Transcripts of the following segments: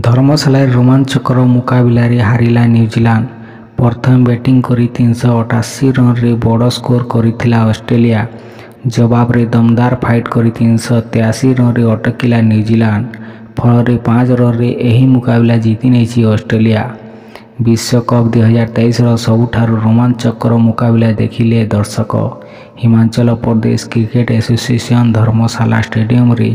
ଧର୍ମଶାଳାରେ ରୋମାଞ୍ଚକର ମୁକାବିଲାରେ ହାରିଲା ନ୍ୟୁଜିଲାଣ୍ଡ। ପ୍ରଥମେ ବ୍ୟାଟିଂ କରି 388 ରନରେ ବଡ଼ ସ୍କୋର କରିଥିଲା ଅଷ୍ଟ୍ରେଲିଆ। ଜବାବରେ ଦମଦାର ଫାଇଟ୍ କରି 383 ରନରେ ଅଟକିଲା ନ୍ୟୁଜିଲାଣ୍ଡ। ଫଳରେ 5 ରନରେ ଏହି ମୁକାବିଲା ଜିତି ନେଇଛି ଅଷ୍ଟ୍ରେଲିଆ। ବିଶ୍ୱକପ୍ 2023ର ସବୁଠାରୁ ରୋମାଞ୍ଚକର ମୁକାବିଲା ଦେଖିଲେ ଦର୍ଶକ। ହିମାଚଳ ପ୍ରଦେଶ କ୍ରିକେଟ ଆସୋସିଏସନ ଧର୍ମଶାଳା ଷ୍ଟାଡିୟମରେ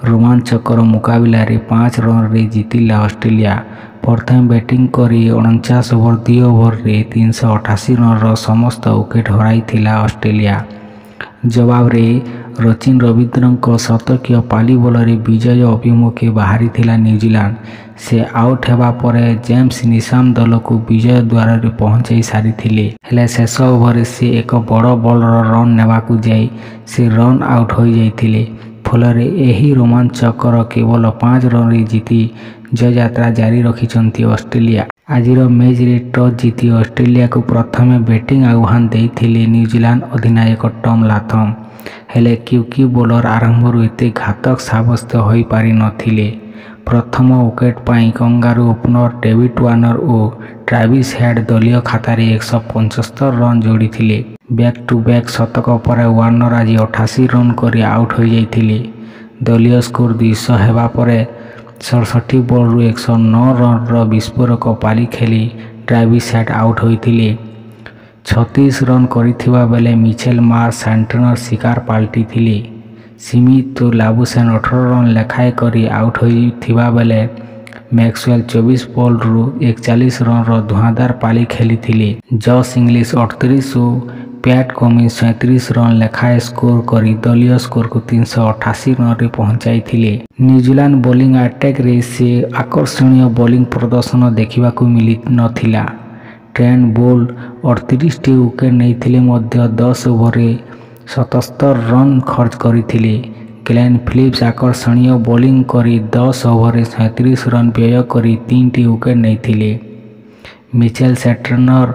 ରୋମାଞ୍ଚକର ମୁକାବିଲାରେ 5 ରନରେ ଜିତିଲା ଅଷ୍ଟ୍ରେଲିଆ। ପ୍ରଥମେ ବ୍ୟାଟିଂ କରି 49 ଓଭର 2 ଓଭରରେ 388 ରନର ସମସ୍ତ ୱିକେଟ ହରାଇଥିଲା ଅଷ୍ଟ୍ରେଲିଆ। ଜବାବରେ ରଚିନ ରବୀନ୍ଦ୍ରଙ୍କ ଶତକୀୟ ପାଳି ବଳରେ ବିଜୟ ଅଭିମୁଖେ ବାହାରିଥିଲା ନ୍ୟୁଜିଲାଣ୍ଡ। ସେ ଆଉଟ ହେବା ପରେ ଜେମ୍ସ ନିଶାମ ଦଳକୁ ବିଜୟ ଦ୍ୱାରରେ ପହଞ୍ଚାଇ ସାରିଥିଲେ। ହେଲେ ଶେଷ ଓଭରରେ ସେ ଏକ ବଡ଼ ବଲର ରନ୍ ନେବାକୁ ଯାଇ ସେ ରନ୍ ଆଉଟ ହୋଇଯାଇଥିଲେ। ଫଳରେ ଏହି ରୋମାଞ୍ଚକର କେବଳ 5 ରନରେ ଜିତି ଜୟଯାତ୍ରା ଜାରି ରଖିଛନ୍ତି ଅଷ୍ଟ୍ରେଲିଆ। ଆଜିର ମ୍ୟାଚ୍ରେ ଟସ୍ ଜିତି ଅଷ୍ଟ୍ରେଲିଆକୁ ପ୍ରଥମେ ବ୍ୟାଟିଂ ଆହ୍ୱାନ ଦେଇଥିଲେ ନ୍ୟୁଜିଲାଣ୍ଡ ଅଧିନାୟକ ଟମ୍ ଲାଥମ। ହେଲେ କ୍ୱିକ୍ ବୋଲର ଆରମ୍ଭରୁ ଏତେ ଘାତକ ସାବ୍ୟସ୍ତ ହୋଇପାରି ନଥିଲେ। ପ୍ରଥମ ୱିକେଟ ପାଇଁ କଙ୍ଗାରୁ ଓପନର ଡେଭିଡ ୱାର୍ଣ୍ଣର ଓ ଟ୍ରାଭିସ୍ ହେଡ୍ ଦଳୀୟ ଖାତାରେ 175 ରନ୍ ଯୋଡ଼ିଥିଲେ। ବ୍ୟାକ୍ ଟୁ ବ୍ୟାକ୍ ଶତକ ପରେ ୱାର୍ଣ୍ଣର ଆଜି 88 ରନ୍ କରି ଆଉଟ ହୋଇଯାଇଥିଲେ। ଦଳୀୟ ସ୍କୋର 200 ହେବା ପରେ 67 ବଲରୁ 109 ରନର ବିସ୍ଫୋରକ ପାଳି ଖେଳି ଟ୍ରାଭିସ୍ ହେଡ୍ ଆଉଟ ହୋଇଥିଲେ। 36 ରନ୍ କରିଥିବା ବେଳେ ମିଚେଲ ମାର୍ଶ ସାଣ୍ଟନର ଶିକାର ପାଲଟିଥିଲେ। ସ୍ମିଥ୍ ଓ ଲାବୁସେନ 18 ରନ୍ ଲେଖାଏଁ କରି ଆଉଟ ହୋଇଥିବା ବେଳେ ମ୍ୟାକ୍ସୱେଲ 24 ବଲରୁ 41 ରନର ଧୂଆଁଧାର ପାଳି ଖେଳିଥିଲେ। ଜସ୍ ଇଂଲିଶ 38 ଓ ପ୍ୟାଟ୍ କମିନ୍ସ 37 ରନ୍ ଲେଖାଏଁ ସ୍କୋର କରି ଦଳୀୟ ସ୍କୋରକୁ 388 ରନରେ ପହଞ୍ଚାଇଥିଲେ। ନ୍ୟୁଜିଲାଣ୍ଡ ବୋଲିଂ ଆଟାକରେ ସେ ଆକର୍ଷଣୀୟ ବୋଲିଂ ପ୍ରଦର୍ଶନ ଦେଖିବାକୁ ମିଳିନଥିଲା। ଟ୍ରେଣ୍ଟ ବୋଲ୍ଟ 38ଟି ୱିକେଟ ନେଇଥିଲେ ମଧ୍ୟ 10 ଓଭରରେ 77 ରନ୍ ଖର୍ଚ୍ଚ କରିଥିଲେ। ଗ୍ଲେନ୍ ଫିଲିପ୍ସ ଆକର୍ଷଣୀୟ ବୋଲିଂ କରି 10 ଓଭରରେ 37 ରନ୍ ବ୍ୟୟ କରି 3ଟି ୱିକେଟ ନେଇଥିଲେ। ମିଚେଲ ସାଣ୍ଟନର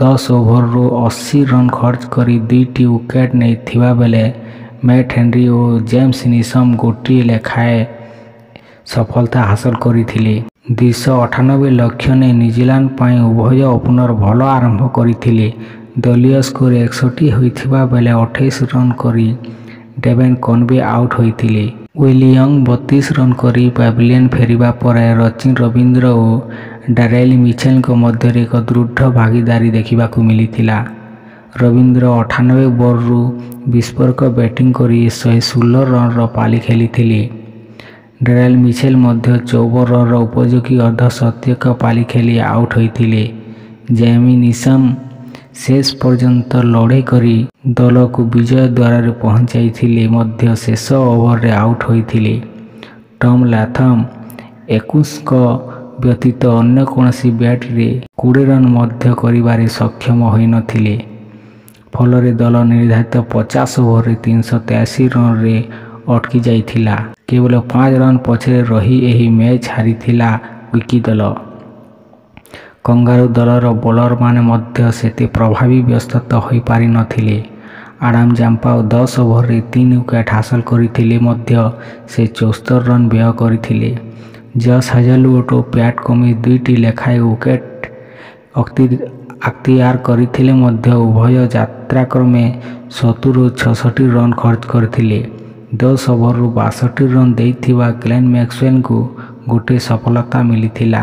10 ଓଭରରୁ 80 ରନ୍ ଖର୍ଚ୍ଚ କରି 2ଟି ୱିକେଟ ନେଇଥିବା ବେଳେ ମ୍ୟାଟ୍ ହେନରୀ ଓ ଜେମ୍ସ ନିଶମ ଗୋଟିଏ ଲେଖାଏଁ ସଫଳତା ହାସଲ କରିଥିଲେ। 298 ଲକ୍ଷ୍ୟ ନେଇ ନ୍ୟୁଜିଲାଣ୍ଡ ପାଇଁ ଉଭୟ ଓପନର ଭଲ ଆରମ୍ଭ କରିଥିଲେ। ଦଳୀୟ ସ୍କୋର 61 ହୋଇଥିବା ବେଳେ 28 ରନ୍ କରି ଡେଭନ୍ କନୱେ ଆଉଟ ହୋଇଥିଲେ। Will young 32 run କରି ପାଭିଲିୟନ ଫେରିବା ପରେ ରଚିନ ରବୀନ୍ଦ୍ର ଓ ଡାରେଲ ମିଚେଲଙ୍କ ମଧ୍ୟରେ ଏକ ଦୃଢ଼ ଭାଗିଦାରୀ ଦେଖିବାକୁ ମିଳିଥିଲା। ରବୀନ୍ଦ୍ର 98 ବଲରୁ ବିସ୍ଫୋରକ ବ୍ୟାଟିଂ କରି 116 ରନର ପାଳି ଖେଳିଥିଲେ। ଡାରେଲ ମିଚେଲ ମଧ୍ୟ 54 ରନର ଉପଯୋଗୀ ଅର୍ଦ୍ଧଶତକୀୟ ପାଳି ଖେଳି ଆଉଟ ହୋଇଥିଲେ। ଜେମି ନିଶମ ଶେଷ ପର୍ଯ୍ୟନ୍ତ ଲଢ଼େଇ କରି ଦଳକୁ ବିଜୟ ଦ୍ୱାରରେ ପହଞ୍ଚାଇଥିଲେ ମଧ୍ୟ ଶେଷ ଓଭରରେ ଆଉଟ ହୋଇଥିଲେ। ଟମ୍ ଲାଥମ 21ଙ୍କ ବ୍ୟତୀତ ଅନ୍ୟ କୌଣସି ବ୍ୟାଟରେ 20 ରନ୍ ମଧ୍ୟ କରିବାରେ ସକ୍ଷମ ହୋଇନଥିଲେ। ଫଳରେ ଦଳ ନିର୍ଦ୍ଧାରିତ 50 ଓଭରରେ 383 ରନରେ ଅଟକି ଯାଇଥିଲା। କେବଳ 5 ରନ୍ ପଛରେ ରହି ଏହି ମ୍ୟାଚ୍ ହାରିଥିଲା ୱିକି ଦଳ। କଙ୍ଗାରୁ ଦଳର ବୋଲରମାନେ ମଧ୍ୟ ସେତେ ପ୍ରଭାବୀ ସାବ୍ୟସ୍ତ ହୋଇପାରିନଥିଲେ। ଆଡାମ ଜାମ୍ପା 10 ଓଭରରେ 3 ୱିକେଟ ହାସଲ କରିଥିଲେ ମଧ୍ୟ ସେ 74 ରନ୍ ବ୍ୟୟ କରିଥିଲେ। ଜସ୍ ହାଜେଲଉଡ୍ ଓ ପ୍ୟାଟ୍ କମିନ୍ସ 2ଟି ଲେଖାଏଁ ୱିକେଟ ଅକ୍ତିଆର କରିଥିଲେ ମଧ୍ୟ ଉଭୟ ଯଥାକ୍ରମେ 70 ଓ 66 ରନ୍ ଖର୍ଚ୍ଚ କରିଥିଲେ। 10 ଓଭରରୁ 62 ରନ୍ ଦେଇଥିବା ଗ୍ଲେନ୍ ମ୍ୟାକ୍ସୱେଲଙ୍କୁ ଗୋଟିଏ ସଫଳତା ମିଳିଥିଲା।